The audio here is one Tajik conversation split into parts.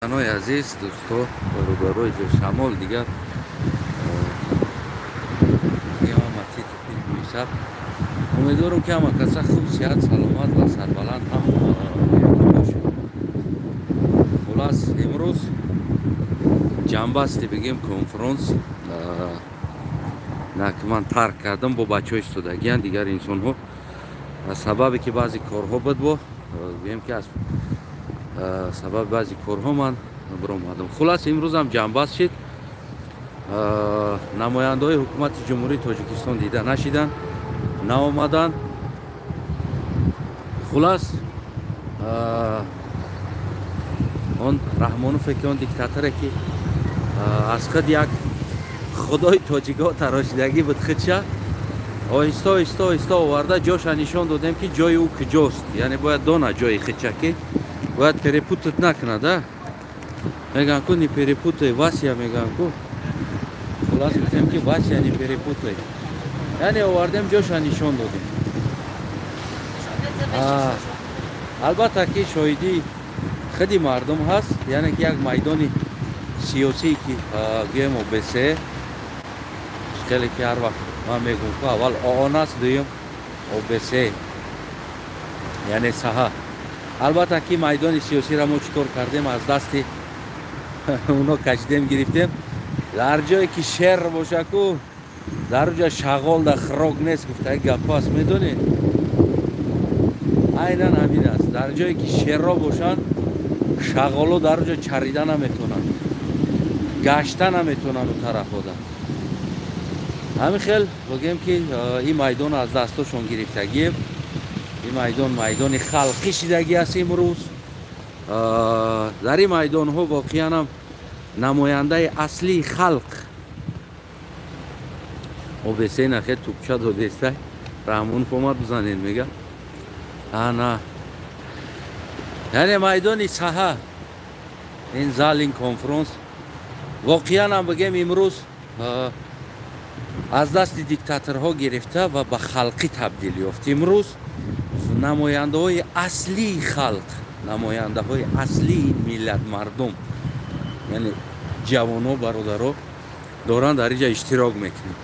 Ҳамватанои азиз, дӯсто, бародарои шамол дигар умедворам ки ҳама каса хуб, сиҳат, саломат ва сарбаланд ҳам бошед. Хулас, имрӯз ҷамъбасти бигем конфронс на ки ман тарк кардам, бо бачаҳо истодагиянд дигар инсонҳо, аз сабабе ки баъзе корҳо буд, бо гӯем ки аз сабаби баъзе корҳо ман биромадам. Хулас, имрӯзам ҷамъбаст шид. Намояндаҳои ҳукумати Ҷумҳурии Тоҷикистон дида нашиданд, наомаданд. Хулас, он Раҳмонове ки он диктаторе ки аз худ як худои тоҷикҳо тарошидагӣ буд, худша оҳиста оҳиста оҳиста оварда ҷоша нишон додем ки ҷои ӯ куҷост. Яъне бояд дона ҷои худша, ки бояд перепутать накунад. А мегӯянд ку, не перепутай, Вася, мегӯянд ку. Хулас, гуфтем ки Вася, не перепутай. Яъне овардем, ҷоша нишон додем. Албатта ки шоҳидии худи мардум ҳаст, яъне ки як майдони сиёсие ки гӯем ОБСЕ, хеле ки ҳар вақт ман мегӯм ку, аввал ООН аст, дуюм ОБСЕ, яъне саҳа. Албатта ки майдони сиёсиро мо чӣ кор кардем? Аз дасти оно кашидем, гирифтем. Дар ҷое ки шер боша ку, дар ҷо шағол да хирок нест, гуфта гапҳо аст, медонед, айнан ҳамин аст. Дар ҷое ки шерро бошанд, шағоло дар ҷо чарида наметавонанд, гашта наметавонанд у тарафода. Ҳамин хел бигӯем ки ин майдон аз дастошон гирифтагием. Ин майдон майдони халқӣ шидагӣ аст имрӯз. Дар ин майдонҳо воқеанам намояндаи аслии халқ ОБСЕ нахе тупча додеста. Раҳмонов омад, бизанед, мега. Ана, яъне майдони саҳа, ин зал, ин конфронс воқеанам бигем имрӯз аз дасти диктаторҳо гирифта ва ба халқӣ табдил ёфт. Имрӯз намояндаҳои аслии халқ, намояндаҳои аслии миллат, мардум, яъне ҷавонҳо, бародаро доранд дар инҷа иштирок мекунанд.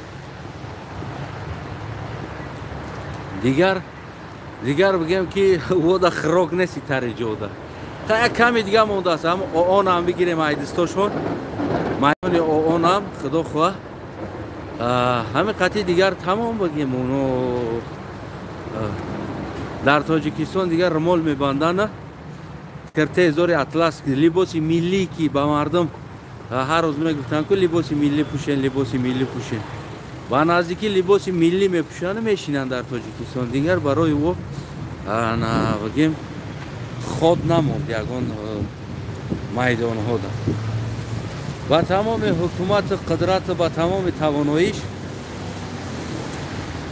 Дигар бигем ки вода хирок нест тари ҷода. Як ками дига мондааст, ҳам ООНам бигирем айдистошон, майдони ООНам, худо хоҳ, ҳамин қатъи дигар тамом. Бигем, оно дар Тоҷикистон дигар румол мебанданд, киртезори атлас, либоси миллӣ ки ба мардум ҳар рӯз мегуфтанд ку, либоси миллӣ пӯшен, либоси миллӣ пӯшен, ба наздикӣ либоси миллӣ мепӯшанд, мешинанд дар Тоҷикистон. Дигар барои ӯ бигем ход намонд ягон майдонҳода. Ба тамоми ҳукумату қудрату ба тамоми тавоноиш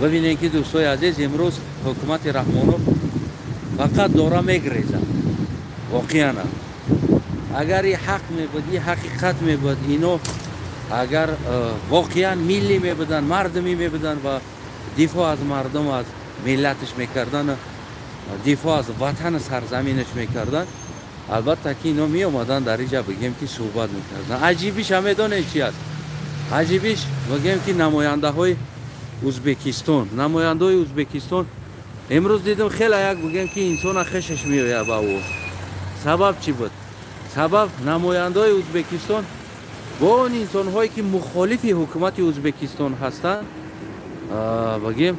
бибинем ки, дӯстои азиз, имрӯз ҳукумати Раҳмонов фақат дора мегрезад. Воқеан агар и ҳақ мебуд, и ҳақиқат мебуд, ино агар воқеан миллӣ мебуданд, мардумӣ мебуданд ва дифоъ аз мардум, аз миллаташ мекарданд, дифоъ аз ватану сарзаминаш мекарданд, албатта ки ино меомаданд дар инҷа, бигем ки суҳбат мекарданд. Аҷибиш ҳам медонед чи аст? Аҷибиш, бигем ки намояндаҳои Узбекистон, намояндаҳои Узбекистон имрӯз дидем, хеле як, бигем ки инсона хешаш меояд ба ӯ. Сабаб чӣ буд? Сабаб, намояндаҳои Узбекистон бо он инсонҳое ки мухолифи ҳукумати Узбекистон ҳастанд, бигем,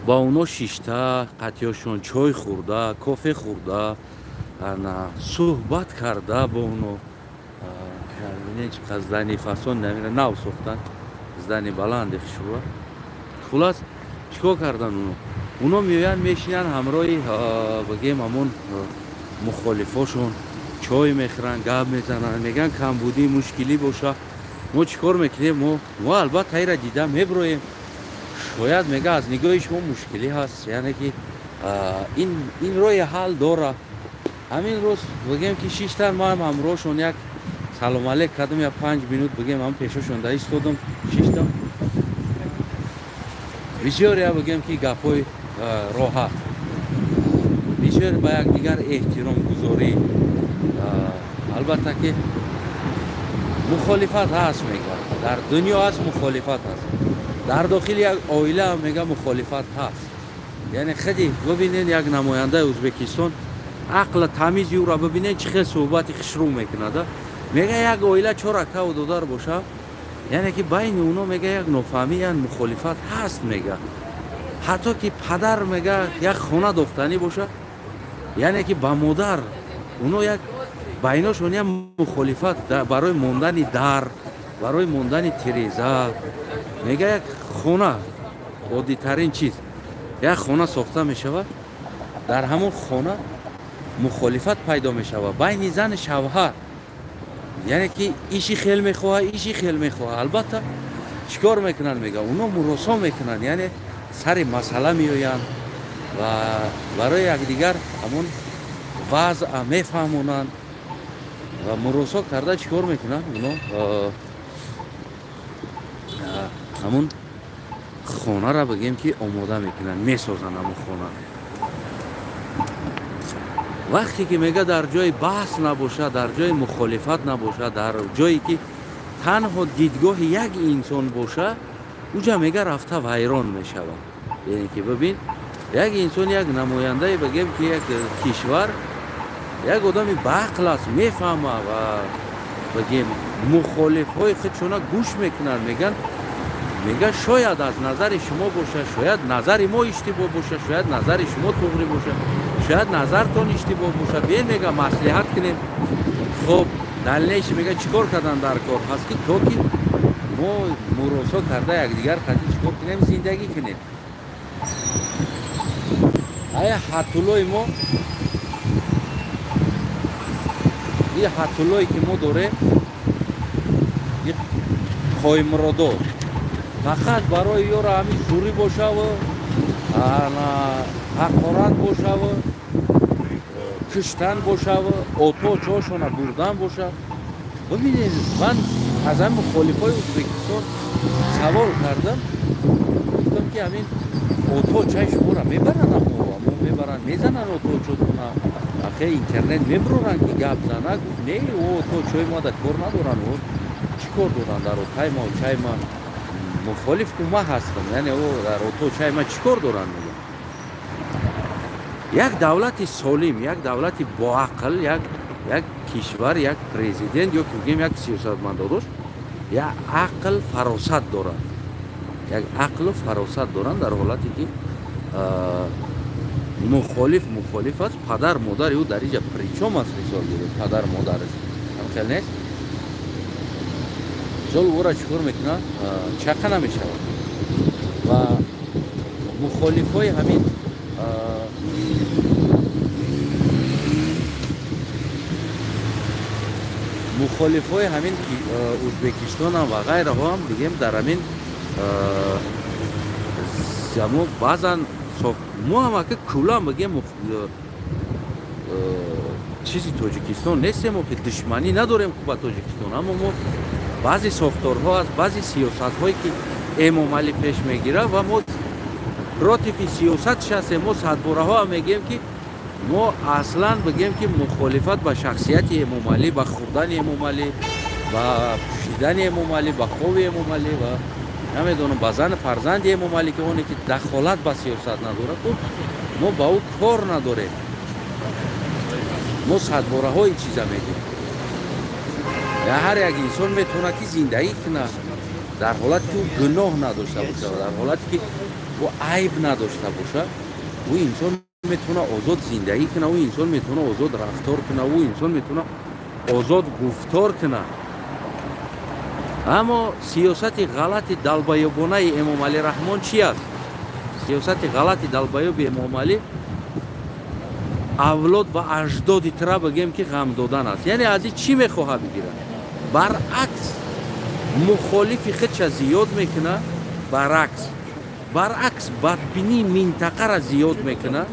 ба оно шишта, қатъиёшон чой хӯрда, кофе хӯрда, суҳбат карда бо оно. Чӣ қадр здание фасон нав сохтанд, здание баланде хушрӯа. Хулас, чӣ кор кардан оно? Оно меоянд, мешинанд ҳамроҳи, бигем, ҳамон мухолифошон, чой мехӯранд, гап мезананд, мегӯянд, камбудӣ, мушкилӣ боша, мо чӣ кор мекунем? Мо албатта ира дида меброем. Шояд, мега, аз нигоҳи шумо мушкилӣ ҳаст, яъне ки ин роҳи ҳал дора. Ҳамин рӯз, бигем ки шиштан, ман ҳамроҳшон як салом алейк кардам, як 5 минут, бигем, ҳам пешошон да истодам, шиштам. Бисёр я, бигем ки гапҳои роҳат, бисёр ба якдигар эҳтиромгузорӣ. Албатта ки мухолифат ҳаст, мега дар дунё ҳаст, мухолифат ҳаст, дар дохили як оила мега мухолифат ҳаст. Яъне худи бибинед, як намояндаи Ӯзбекистон ақла тамизи ӯро бибинед, чӣ хел суҳбати хушрӯ мекунад. Мега як оила чор акаву додар боша, яъне ки байни уно мега як нофаҳмӣ, як мухолифат ҳаст. Мега ҳатто ки падар мега як хона дохтанӣ боша, яъне ки ба модар уно як байношон як мухолифат барои мондани дар, барои мондани тиреза. Мега як хона, оддитарин чиз, як хона сохта мешавад, дар ҳамон хона мухолифат пайдо мешавад байни зани шавҳар, яъне ки иши хел мехоҳад, иши хел мехоҳад. Албатта чӣ кор мекунанд? Мега уно муросо мекунанд, яъне сари масъала меоянд ва барои якдигар ҳамон вазъа мефаҳмонанд ва муросо карда чӣ кор мекунанд? Уно ҳамон хонара бигем ки омода мекунанд, месозанд ҳамон хона. Вақте ки мега дар ҷои баҳс набошад, дар ҷои мухолифат набошад, дар ҷое ки танҳо дидгоҳи як инсон боша, уҷа мега рафта вайрон мешавад. Яъне ки бибин, як инсон, як намояндае бигем ки як кишвар, як одами баақл аст, мефаҳма ва бигем мухолифҳои худшона гӯш мекунанд. Меган, мега шояд аз назари шумо боша, шояд назари мо иштибоҳ боша, шояд назари шумо туғри боша, шояд назартон иштибоҳ боша, биен мега маслиҳат кунем. Хоб далнеш мега чӣ кор кардан дар кор ҳаст ки то ки мо муросо карда якдигар қати чӣ кор кунем, зиндагӣ кунем. Ая ҳатулои мо, и ҳатулое ки мо дорем, и қоимродо фақат барои ёро ҳамин зурӣ бошаву ҳақорат бошаву киштан бошаву ото чошона бурдан боша. Бибинед, ман аз ҳамин мухолифҳои Ӯзбекистон савол кардам, гуфтам ки ҳамин ото чай шуморо мебаранд, амо мебаранд, мезананд ото чотона, ахе интернет мебуранд ки гап зана. Гуфт не, ото чой мо да кор надоранд, о чӣ кор доранд дар отай ма, чай ма мухолиф ку ма ҳастам, яъне о дар ото чай ма чӣ кор доранд? Мегӯям як давлати солим, як давлати боақл, як кишвар, як президент ё ки бигем як сиёсатмадорош як ақл фаросат доранд, як ақлу фаросат доранд дар ҳолате ки мухолиф мухолиф аст, падар модари ӯ дар инҷа причом аст, мисол гирем падар модараш ҳам хел нест, мисол ӯра чӣ кор мекунад, чақа намешавад. Ва мухолифҳои ҳамин мухолифҳои ҳамин Ӯзбекистонам ва ғайраҳо ҳам бигем дар ҳамин мо баъзан мо ҳам ака куллан бигем чизи Тоҷикистон нестем, мо ки душманӣ надорем ба Тоҷикистон, аммо мо баъзе сохторҳо аст, баъзе сиёсатҳое ки Эмомалӣ пеш мегирад ва мо против сиёсатш ҳастем. Мо садбораҳо ҳам мегӯем ки мо аслан бигем ки мухолифат ба шахсияти Эмомалӣ, ба хӯрдани Эмомалӣ, ба пӯшидани Эмомалӣ, ба хоби Эмомалӣ ва намедонам ба зани фарзанди Эмомалӣ, ки оне ки дахолат ба сиёсат надорад, мо ба ӯ кор надорем. Мо садбораҳо ин чиза мегӯем. Ҳар як инсон метавонад ки зиндагӣ кунад дар ҳолате ки ӯ гуноҳ надошта бошад, дар ҳолате ки ӯ айб надошта бошад, ӯ инсон метавонад озод зиндагӣ кунад, ӯ инсон метавонад озод рафтор кунад, ӯ инсон метавонад озод гуфтор кунад. Аммо сиёсати ғалати далбаёбонаи Эмомалӣ Раҳмон чи аст? Сиёсати ғалати далбаёби Эмомалӣ авлод ва аҷдоди тира бигем ки ғам додан аст. Яъне аз ин чӣ мехоҳад бигирад? Баръакс мухолифи худша зиёд мекунад, баръакс бадбинии минтақара зиёд мекунад,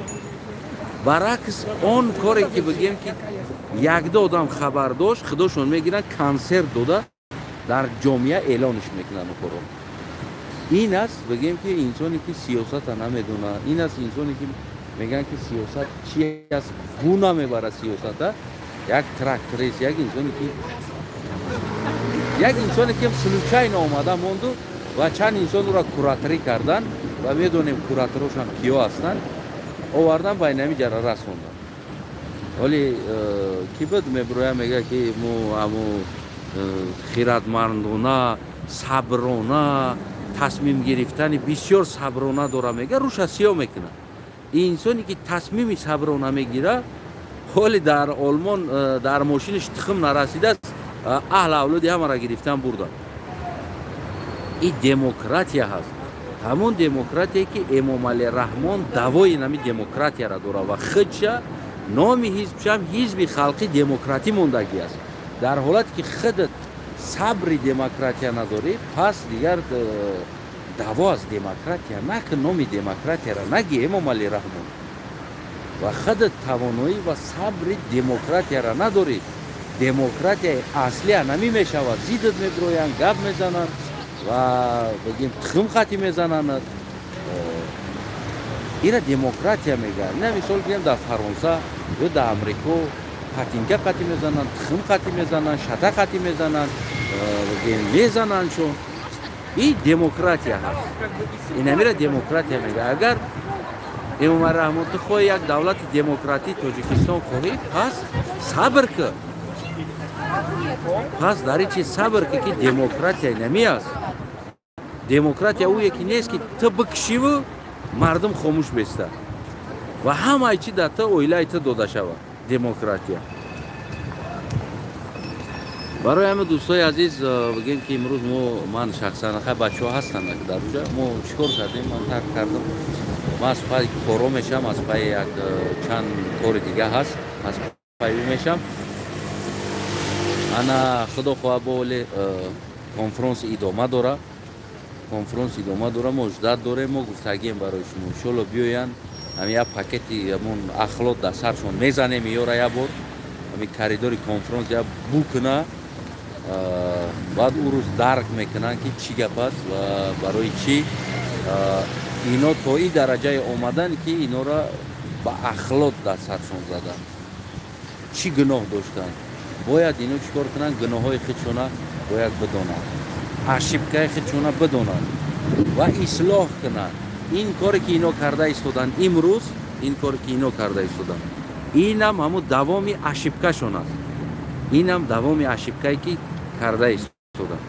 баръакс он коре ки бигем ки якду одам хабар дошт, худошон мегиранд, консерт дода дар ҷомеа эълонш мекунанд корро. Ин аст бигем ки инсоне ки сиёсата намедонад, ин аст инсоне ки мегӯянд ки сиёсат чи аст, бу намебарад сиёсата. Як тракторист, як инсоне ки случайно омада монду ва чанд инсон ӯро кураторӣ кардан ва медонем кураторошам киё ҳастанд, овардан ба инами ҷара расондан. Вале ки буд мебироя мега ки мо ҳамо хиратмандона, саброна тасмим гирифтани бисёр саброна дора, мега рӯша сиё мекунад. Инсоне ки тасмими саброна мегира, ҳоли дар Олмон дар мошинаш тухм нарасидааст, аҳл авлоди ҳамаро гирифтан бурдан. Ин демократия ҳаст. Ҳамон демократие ки Эмомалӣ Раҳмон давои нами демократияро дора ва худша номи ҳизбшам ҳизби халқи демократӣ мондагӣ аст. Дар ҳолате ки худат сабри демократия надорӣ, пас дигар даво аз демократия накун, номи демократияро наги Эмомалӣ Раҳмон. Ва худат тавоноӣ ва сабри демократияро надорӣ. Демократияи аслӣ анамӣ мешавад, зиддат мебироянд, гап мезананд ва бигем тухм хати мезананд. Ира демократия мегӯянд. Ина мисол гирем дар Фаронса ё дар Амрико патинка қати мезананд, тухм қати мезананд, шата қати мезананд, мезананд чун. Ин демократия ҳаст. Инамира демократия мегӯяд. Агар Эмомалӣ Раҳмон ту хоҳӣ як давлати демократии Тоҷикистон хоҳӣ, пас сабр кун. Пас дар ин чиз сабр кун ки демократия инами аст. Демократия ӯе ки нест ки ту бикшиву мардум хомӯш беста ва ҳамаи чи дар ту оилаи ту дода шавад. Демократия. Барои ҳама дӯстои азиз бигем ки имрӯз мо, ман шахсан, хай бачаҳо ҳастанд дар уҷа, мо чӣ кор кардем? Ман тарк кардам. Ман аз пай коро мешавам, аз пай як чанд кори дига ҳаст, аз пай мешавам. Ана худо хоҳа бо оле конфронс идома дора. Конфронс идома дора, мо ждат дорем, мо гуфтагием барои шумо. Иншолло биёянд, ҳами як пакети ҳамон ахлот дар саршон мезанем, иёра як бор ҳами коридори конфронс як бу куна, баъд ӯ рӯз дарк мекунанд ки чӣ гап аст ва барои чӣ ино то ин дараҷае омаданд ки инора ба ахлот дар саршон заданд. Чӣ гуноҳ доштанд? Бояд ино чӣ кор кунанд? Гуноҳҳои худшона бояд бидонанд, ошибкаи худшона бидонанд ва ислоҳ кунанд. Ин коре ки ино карда истоданд имрӯз, ин коре ки ино карда истоданд, инам ҳамун давоми ошибкашон аст. Инам давоми ошибкае ки карда истоданд.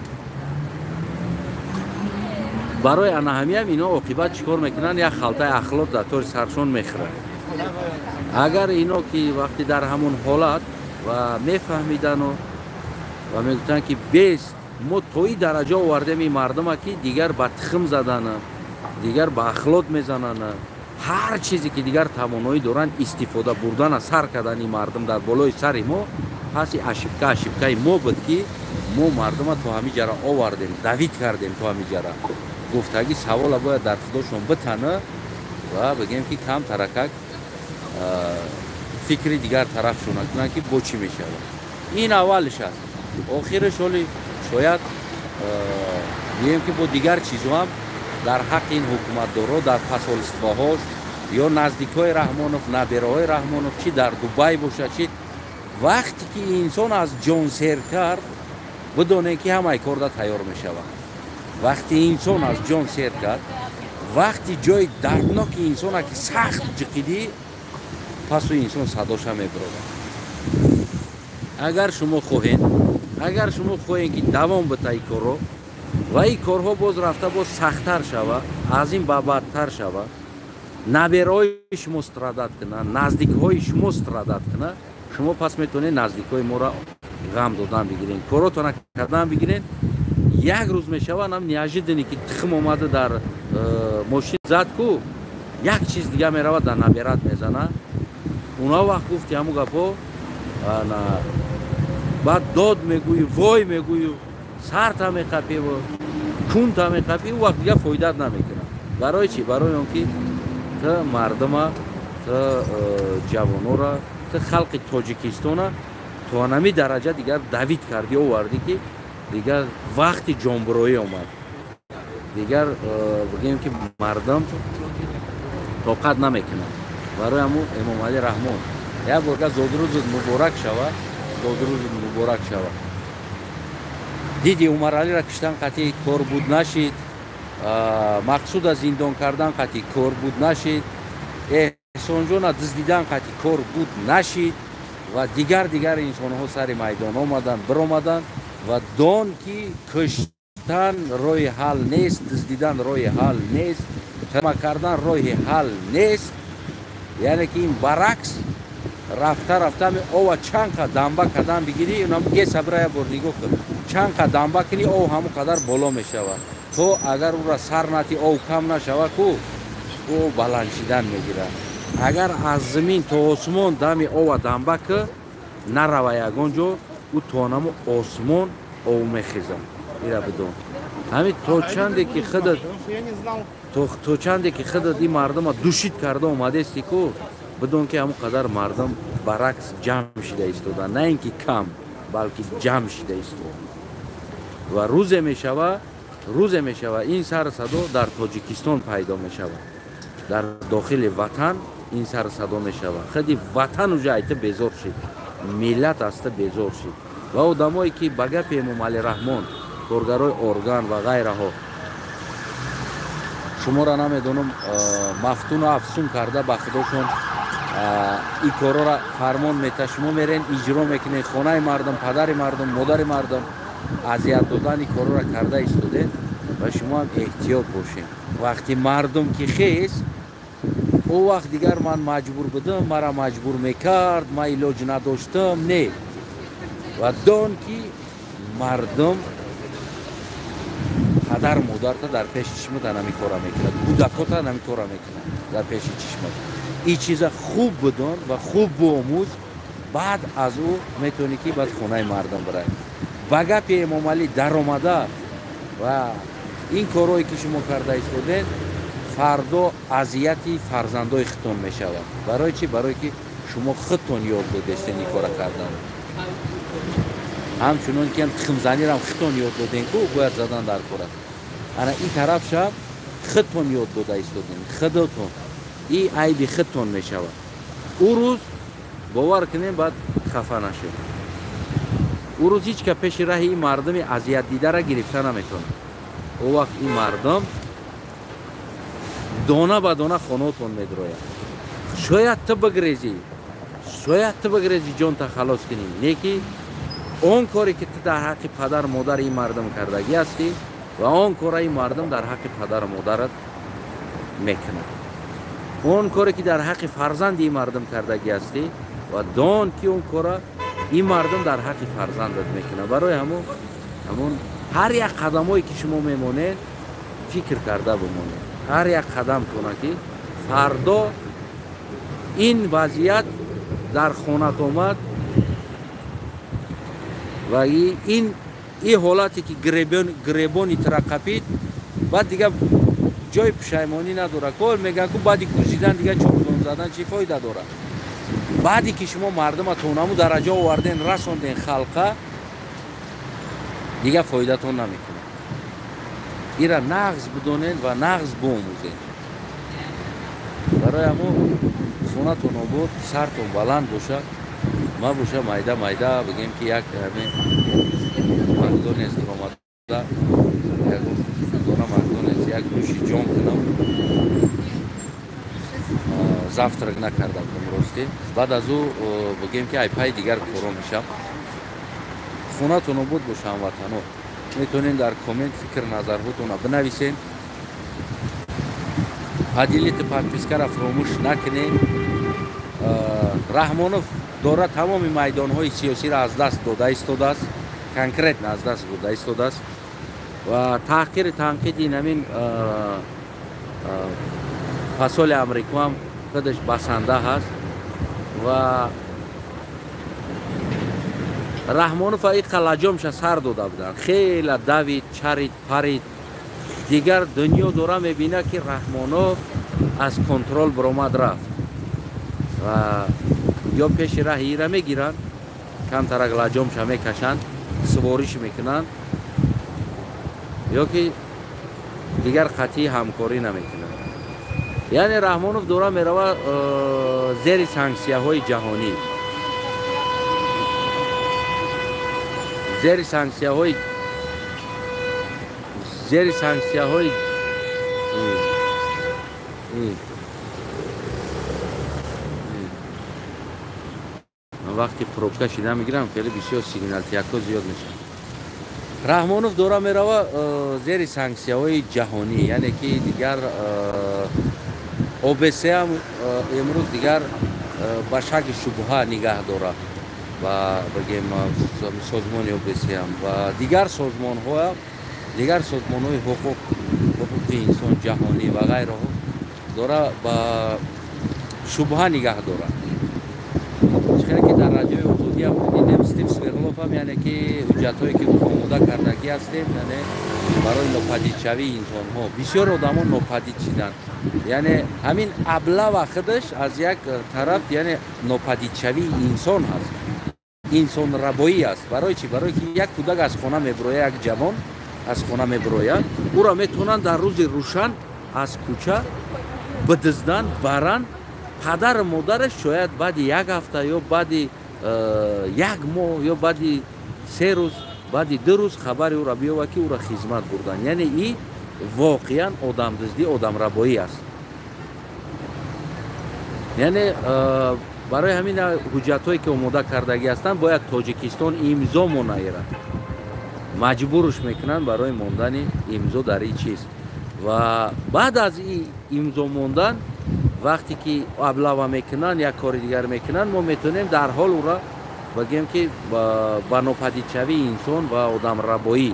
Барои ана ҳамиам ино оқибат чӣ кор мекунанд? Як халтаи ахлот дар тори саршон мехӯранд. Агар ино ки вақти дар ҳамун ҳолат ва мефаҳмидану ва мегуфтанд ки бес мо то ин дараҷа овардем ин мардума ки дигар ба тухм задана, дигар ба ахлот мезананд, ҳар чизе ки дигар тавоноӣ доранд истифода бурдана сар кардан ин мардум дар болои сари мо, пас ин ошибка ошибкаи мо буд ки мо мардума то ҳамин ҷара овардем, давид кардем то ҳамин ҷара. Гуфтагӣ савола бояд дар худошон битана ва бигем ки кам таракак фикри дигар тарафшона кунанд ки бо чӣ мешавад. Ин аввалиш аст. Охираш ҳоли шояд гӯем ки бо дигар чизҳо ҳам дар ҳаққи ин ҳукуматдорҳо дар посольствоҳош ё наздикҳои Раҳмонов, набераҳои Раҳмонов, чӣ дар Дубай бошад, чӣ вақте ки инсон аз ҷон сер кард, бидонед ки ҳамаи корда тайёр мешавад. Вақте инсон аз ҷон сер кард, вақти ҷои дардноки инсона ки сахт ҷиқидӣ, пас ӯ инсон садоша мебирорад. Агар шумо хоҳед, агар шумо хоҳед ки давом бита ин корро ва ин корҳо боз рафта боз сахттар шавад, аз ин ба бадтар шавад, набераҳои шумо страдат кунанд, наздикҳои шумо страдат кунанд, шумо пас метавонед наздикҳои моро ғам додан бигиред, коротона кардан бигиред. Як рӯз мешавад нам неожиданно ки тухм омада дар мошин зад ку, як чиз дига меравад дар наберат мезанад. Уна вақт гуфти ҳамун гапҳо, баъд дод мегӯӣ, вой мегӯӣ, сарта меқапӣ, кунта меқапӣ, ӯ вақт дига фоидат намекунад. Барои чӣ? Барои он ки ту мардума, ту ҷавонора, ту халқи Тоҷикистона то ҳамин дараҷа дигар давид кардӣ, овардӣ ки дигар вақти ҷонбуроӣ омад. Дигар бигӯем ки мардум тоқат намекунад. Барои ҳамун Эмомалӣ Раҳмон Як борга зодрӯзат муборак шава, зодрӯзат муборак шава. Диди Умаралиро киштан қатъи кор буд нашид, Мақсуда зиндон кардан қатъи кор буд нашид, Эҳсонҷона дуздидан қатъи кор буд нашид ва дигар инсонҳо сари майдон омаданд, биромаданд ва дон ки куштан роҳи ҳал нест, дуздидан роҳи ҳал нест, тама кардан роҳи ҳал нест. Яъне ки ин баръакс рафта рафта ова чанд қа дамба кардан бигирӣ, унам геса бира як бор нигоҳ кун, чанд қа дамба кунӣ ов ҳамон қадар боло мешавад. То агар ӯра сар натӣ ов кам нашава ку ӯ баланд шидан мегирад. Агар аз замин то осмон дами ова дамба ки нарава ягон ҷо, ӯ то намо осмон ов мехезад. Ира бидон. Ҳамин то чанде ки худат то чанде ки худат ин мардума душид карда омадести ку, бидон ки ҳамон қадар мардум баръакс ҷамъ шида истода, на ин ки кам, балки ҷамъ шида истода. Ва рӯзе мешава ин сару садо дар Тоҷикистон пайдо мешавад, дар дохили ватан ин сару садо мешавад. Худи ватан уже айта безор шид, миллат аста безор шид. Ва одамое ки ба гапи Эмомалӣ Раҳмон, коргарои орган ва ғайраҳо шуморо намедонам мафтуну афсун карда ба худошон ин корора фармон мета, шумо мерен иҷро мекунед, хонаи мардум, падари мардум, модари мардум азият додани корора карда истодед ва шумо ҳам эҳтиёт бошед. Вақти мардум ки хез, о вақт дигар ман маҷбур будам, мара маҷбур мекард, ман илоҷ надоштам, не. Ва дон ки мардум падар модарта дар пеши чишмата ҳамин кора мекунад, кӯдакота ҳамин кора мекунад дар пеши чишмат. Ин чиза хуб бидон ва хуб биомӯз, баъд аз ӯ метавонӣ ки баъд хонаи мардум бирай. Ба гапи Эмомалӣ даромада ва ин корҳое ки шумо карда истодед, фардо азияти фарзандои худтон мешавад. Барои чӣ? Барое ки шумо худтон ёд додестен ин кора кардан. Ҳамчунон ки тухмзанирам худтон ёд доден ку бояд задан дар кора. Ана ин тарафша худтон ёд дода истоден, худотон. И айби худтон мешавад. Ӯ рӯз бовар кунем, баъд хафа нашед. Ӯ рӯз ҳеҷ ка пеши раҳи ин мардуми азиятдидара гирифта наметавонад. О вақт ин мардум дона ба дона хонотон медрояд. Шояд ту бигрезӣ, шояд ту бигрезӣ ҷонта халос кунӣ, не ки он коре ки ту дар ҳаққи падару модари ин мардум кардагӣ ҳастӣ ва он кора ин мардум дар ҳаққи падару модарат мекунад. Он коре ки дар ҳаққи фарзанди ин мардум кардагӣ ҳастӣ ва дон ки он кора ин мардум дар ҳаққи фарзандат мекунад. Барои ҳамон ҳар як қадамое ки шумо мемонед фикр карда бимонед. Ҳар як қадам тона ки фардо ин вазъият дар хонат омад ва ин ҳолате ки гребони тра қапид, баъд дигар ҷои пушаймонӣ надорад. Кол мегӯянд ку баъди гузидан дигар чоқдон задан чӣ фоида дорад? Баъде ки шумо мардума то наму дараҷа оварден, расонден халқа, дигар фоидатон намекунад. Ира нағз бидонед ва нағз биомӯзед. Барои ҳамо хонатон обод, сартон баланд бошад. Ма боша майда майда бигем ки як ҳамин Макдональдс омада, як дона Макдональдс як нӯши ҷон кунам. Завтрак накардам рости. Баъд аз ӯ бигем ки ай пай дигар коро мешам. Хонатон обод боша, ҳамватано. Метавонед дар коммент фикр назарҳотонро бинависед. Поделите, подпискаро фаромӯш накунед. Раҳмонов дора тамоми майдонҳои сиёсиро аз даст дода истодааст, конкретно аз даст дода истодааст ва таҳқири танқиди ҳамин посоли Амрико ҳам худаш басанда ҳаст ва Раҳмонов ин қалаҷомша сар дода буданд. Хела давид, чарид, парид. Дигар дунё дора мебинад ки Раҳмонов аз контрол баромад рафт ва ё пеши раҳи ира мегиранд, камтарак лаҷомша мекашанд, сувориш мекунанд, ё ки дигар қатъии ҳамкорӣ намекунанд. Яъне Раҳмонов дора мерава зери санксияҳои ҷаҳонӣ, зери санксияҳои вақти пробка шида мегирам, хеле бисёр сигналтиякҳо зиёд мешавад. Раҳмонов дора мерава зери санксияҳои ҷаҳонӣ, яъне ки дигар ОБСЕ ҳам имрӯз дигар ба шаки шубҳа нигаҳ дорад ва бигем созмони ОБСЕ ҳам ва дигар созмонҳо, дигар созмонҳои ҳуқуқи инсон ҷаҳонӣ ва ғайраҳо дора ба шубҳа нигаҳ дорад. Хеле ки дар радиои Озодӣ ҳам дидем, Стив Свердлов ҳам, яъне ки ҳуҷҷатҳое ки омода кардагӣ ҳастем, яъне барои нопадидшавии инсонҳо. Бисёр одамо нопадид шиданд, яъне ҳамин аблава худаш аз як тараф, яъне нопадидшавии инсон ҳаст, инсонрабоӣ аст. Барои чӣ? Барое ки як кӯдак аз хона мебирояд, як ҷавон аз хона мебирояд, ӯро метавонанд дар рӯзи рӯшан аз кӯча бидизданд, баранд. Падару модараш шояд баъди як ҳафта ё баъди як моҳ ё баъди 3 рӯз, баъди 2 рӯз хабари ӯро биёвад, ки ӯро хизмат бурданд. Яъне и воқеан одамдиздӣ, одамрабоӣ аст. Яъне барои ҳамин ҳуҷҷатҳое ки омода кардагӣ ҳастанд, бояд Тоҷикистон имзо монаира, маҷбуруш мекунанд барои мондани имзо дар ин чиз. Ва баъд аз имзо мондан, вақте ки аблава мекунанд, як кори дигар мекунанд, мо метавонем дар ҳол ӯро бигем ки ба нопадидшавии инсон ва одамрабоӣ,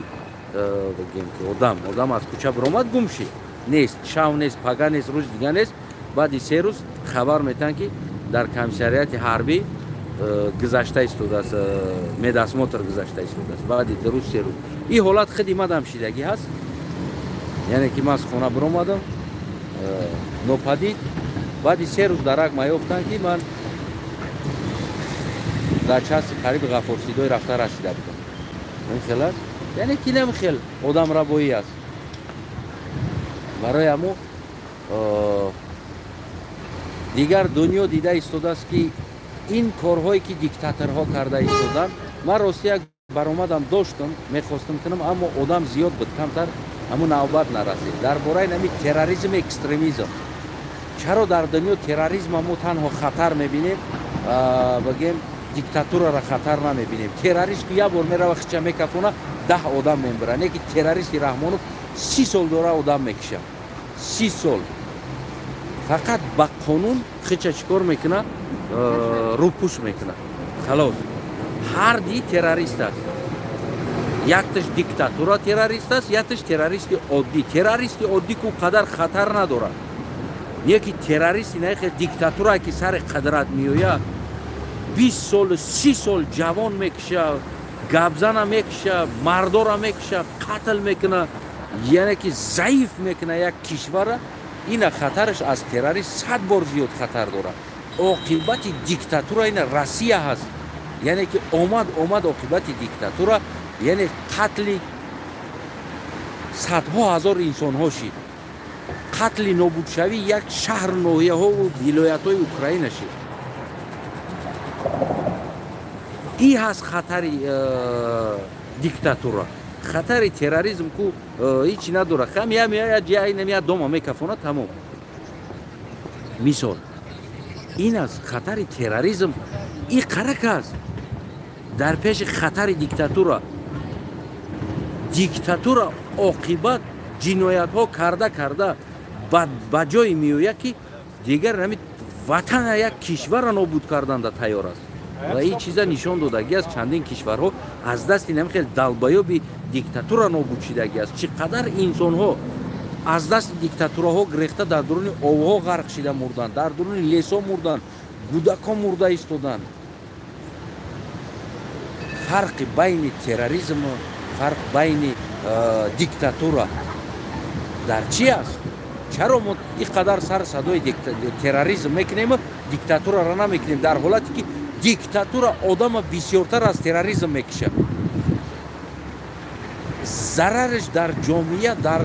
бигем ки одам аз кӯча биромад, гум шид, нест, шав нест, пага нест, рӯзи дига нест. Баъди 3 рӯз хабар метаҳанд, ки дар комиссариати ҳарбӣ гузашта истодааст, медосмотр гузашта истодааст. Баъди 2 рӯз, 3 рӯз ин ҳолат худи мадам шидагӣ ҳаст. Яъне ки ман аз хона биромадам, нопадид, баъди 3 рӯз дарак маёфтанд, ки ман дар части қариби Ғафорсидой рафта расида будам. Ин хел аст, яъне ки нем хел одамрабоӣ аст. Барои ҳамо дигар дунё дида истодааст, ки ин корҳое ки диктаторҳо карда истоданд. Ман рости як баромадам доштам, мехостам кунам, аммо одам зиёд буд, камтар ҳамун навбат нарасид. Дар бораи нами терроризм, экстремизм. Чаро дар дунё терроризма мо танҳо хатар мебинем, бигем диктатураро хатар намебинем? Террорист ку як бор мерава, хича мекафона, 10 одам мембира. Не ки террористи Раҳмонов 30 сол дора одам мекиша, 30 сол фақат ба қонун хича чӣ кор мекуна? Рӯпӯш мекуна, халос. Ҳар ди террорист аст, якташ диктатура террорист аст, якташ террористи оддӣ. Террористи оддӣ ку қадар хатар надорад, не ки террористи наихе диктатура, ки сари қадрат меояд, 20 сол, 30 сол ҷавон мекиша, гапзана мекиша, мардора мекиша, қатл мекуна, яъне ки заиф мекуна як кишвара. Ина хатараш аз террорист 100 бор зиёд хатар дорад. Оқибати диктатура ина Россия ҳаст, яъне ки омад оқибати диктатура, яъне қатли садҳо ҳазор инсонҳо шид, қатли нобудшавии як шаҳру ноҳияҳову вилоятҳои Украина шид. И ҳаст хатари диктатура. Хатари терроризм ку ҳичи надорад, хам я меояд, я дома мекафона, тамом. Мисол, ин аст хатари терроризм, и қарак аст дар пеши хатари диктатура. Диктатура оқибат ҷиноятҳо карда карда ба ҷое меояд, ки дигар ҳамин ватана, як кишварро нобуд карданда тайёр аст. Ва ин чиза нишон додагӣ аст, чандин кишварҳо аз дасти нами хел далбаёби диктатура нобуд шидагӣ аст. Чӣ қадар инсонҳо аз дасти диктатураҳо гирехта дар дуруни овҳо ғарқ шида мурданд, дар дуруни лесо мурданд, кӯдакҳо мурда истоданд. Фарқи байни терроризму фарқ байни диктатура дар чӣ аст? Чаро мо ин қадар сар садои терроризм мекунему, диктатураро намекунем, дар ҳолате ки диктатура одама бисёртар аз терроризм мекушад? Зарараш дар ҷомеа, дар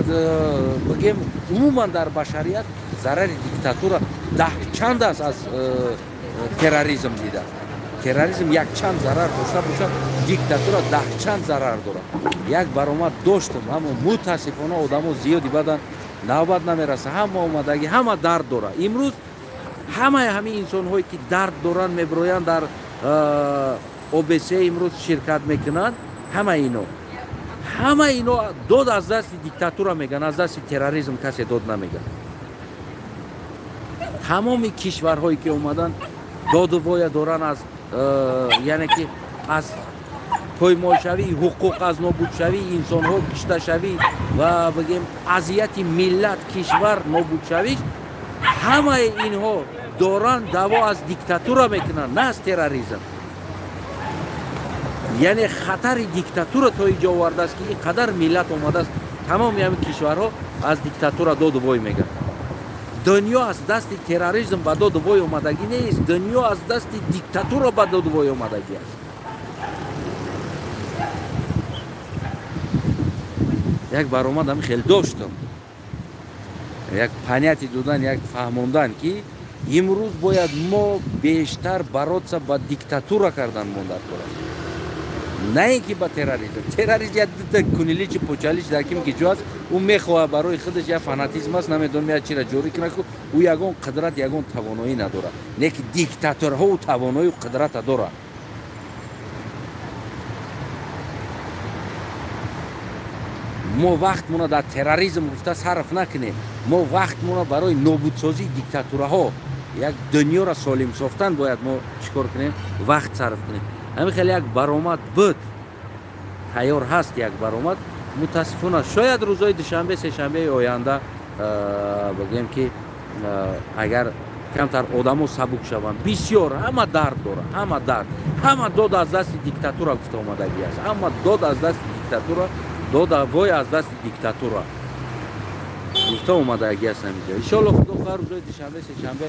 бигем умуман дар башарият, зарари диктатура 10 чанд аст аз терроризм дида. Терроризм якчанд зарар дошта бошад, диктатура 10 чанд зарар дорад. Як баромад доштам, аммо мутаассифона одамо зиёди бадан, навбат намераса. Ҳама омадагӣ, ҳама дард дорад. Имрӯз ҳамаи ҳамин инсонҳое ки дард доранд, мебироянд, дар ОБСЕ имрӯз ширкат мекунанд. Ҳама ино дод аз дасти диктатура мегӯянд, аз дасти терроризм касе дод намегӯяд. Тамоми кишварҳое ки омаданд, доду воя доранд аз, яъне ки аз поймолшавии ҳуқуқ, аз нобудшавии инсонҳо, кишташавӣ ва бигем азияти миллат, кишвар нобудшавиш. Ҳамаи инҳо доранд даъво аз диктатура мекунанд, на аз терроризм. Яъне хатари диктатура то инҷо овардааст, ки ин қадар миллат омадааст, тамоми ҳамин кишварҳо аз диктатура доду вой мегӯянд. Дунё аз дасти терроризм ба доду вой омадагӣ нест, дунё аз дасти диктатура ба доду вой омадагӣ аст. Як баромад ҳами хел доштам, як понятие додан, як фаҳмондан, ки имрӯз бояд мо бештар бороться ба диктатура кардан мондар дорад, на ин ки ба терроризм. Терроризм як дута куниличи почалич дар ким ки ҷо аст, ӯ мехоҳад барои худаш, як фанатизм аст, намедонам, як чира ҷорӣ кунад, ку ӯ ягон қудрат, ягон тавоноӣ надорад. Не ки диктаторҳо ӯ тавоноию қудрата дорад. Мо вақтмона дар терроризм гуфта сарф накунем, мо вақтмона барои нобудсозии диктатураҳо, як дунёро солим сохтан бояд мо чӣ кор кунем, вақт сарф кунем. Ҳамин хеле як баромад буд, тайёр ҳаст як баромад. Мутаассифона, шояд рӯзҳои душанбе, сешанбеи оянда бигӯем, ки агар камтар одамо сабук шаванд. Бисёр ҳама дард дорад, ҳама дард, ҳама дод аз дасти диктатура гуфта омадагӣ аст. Ҳама дод аз дасти диктатура, дода вой аз дасти диктатура гуфта омадагӣ аст. Ҳаминҷо, иншоалло, худо хоҳад, рӯзҳои душанбе, сешанбе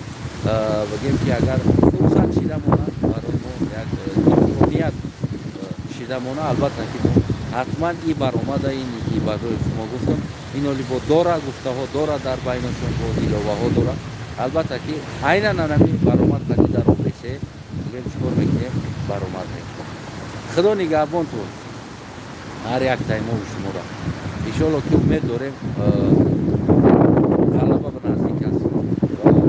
бигӯем, ки агар фурсат шида монад, барои мо як имконият шида мона, албатта ки мо ҳатман и баромада, ин ки барои шумо гуфтам, ин оли бо дора гуфтаҳо дора, дар байнашон бо иловаҳо дора. Албатта ки айнан анами баромад қади дар ОБСЕ бигӯем, чӣ кор мекунем, баромад мекунем. Худо нигаҳбонтон ҳар як таймову шуморо. Иншоалло ки умед дорем, ғалаба ба наздик аст.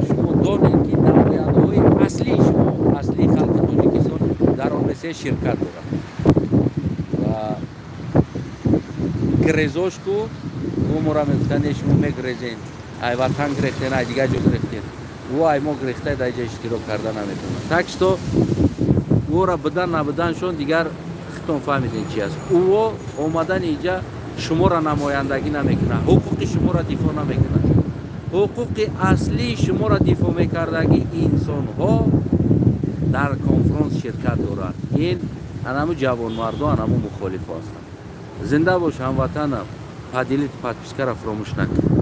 Шумо донед, ки намояндаҳои аслии шумо, аслии халқи Тоҷикистон дар ОБСЕ ширкат дорад ва грезошку ӯ мора мегуфтанд: «Шумо мегрезен, ай ватан гирехтен, ай дигар ҷо гирехтен». Ӯ ай мо гирехта дар ҷа иштирок карда наметавонад. Так что ӯро бидан набиданшон дигар худтон фаҳмидем чи аст. Ӯо омадани иҷа шуморо намояндагӣ намекунад, ҳуқуқи шуморо дифоъ намекунад. Ҳуқуқи аслии шуморо дифоъ мекардагӣ инсонҳо дар конфронс ширкат дорад. Ин анаму ҷавонмардо, анаму мухолифо ҳастанд. Зинда бош, ҳамватанам. Поделить, подписка ра фуромӯш накун.